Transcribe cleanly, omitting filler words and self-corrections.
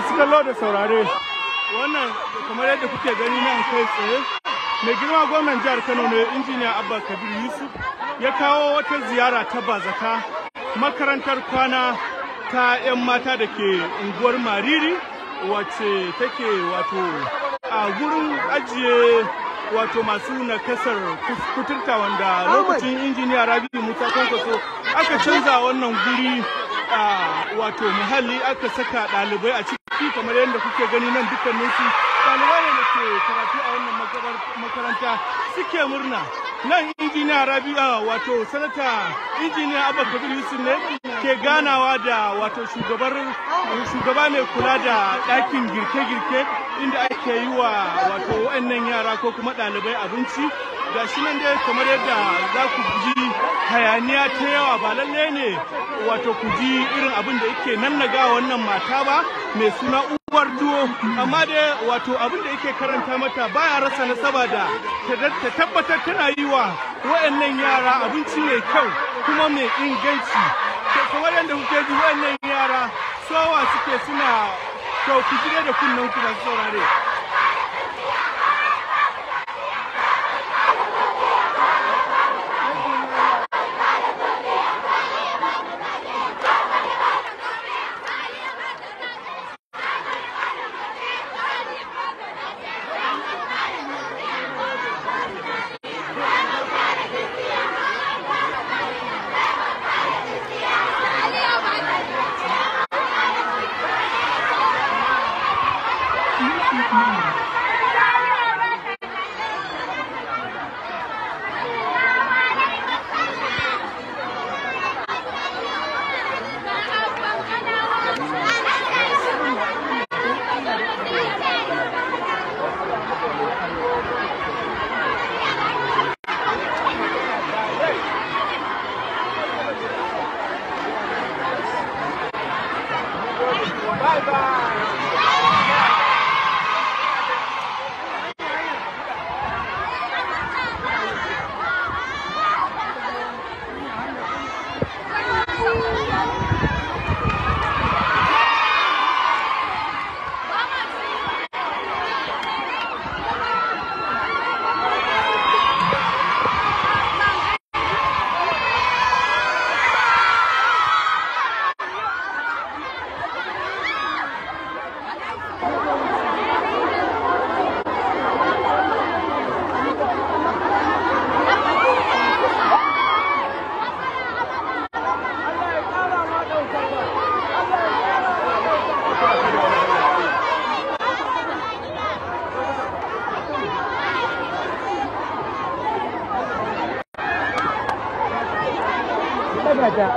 Masu kallo da saurare, wannan kamar yadda kuke gani nan kai tsaye, mai girma gwamnan jihar Kano ne, Injiniya Abba Kabir Yusuf, ya kawo wata ziyara ta bazata makarantar kwana ta 'yan mata da ke unguwar Mariri, wacce take wato a gurin ajiye wato masu nakasar kuturta, wanda lokacin Injiniya Rabi'u Musa Kwankwaso aka canza wannan guri a wato muhalli, aka saka ɗalibai a ciki. Kamar yadda kuke gani nan, dukkaninsu ɗalibai ne da ke karatu a wannan makaranta suke murna. Nan Injiniya Rabi'u, wato Sanata Injiniya Abba Kabir Yusuf ne ke ganawa da wato shugabar shugaba mai kula da ɗakin girke-girke inda ake yi wa wato wa'annan yara ko kuma ɗalibai abinci. Ga shi nan dai, kamar yadda za ku ji hayaniya ta yawa, ba lallai ne wato ku ji irin abin da yake nannaga wannan mata ba mai suna uwar tuwo, amma dai wato abin da yake karanta mata baya rasa nasaba da ta tabbatar tana yi wa wa'annan yara abinci mai kyau kuma mai inganci. Kamar yadda kuke ji, wa'annan yara sowa suke suna kyau. Ku ji da kunnen ku, masu saurare. Daga ta.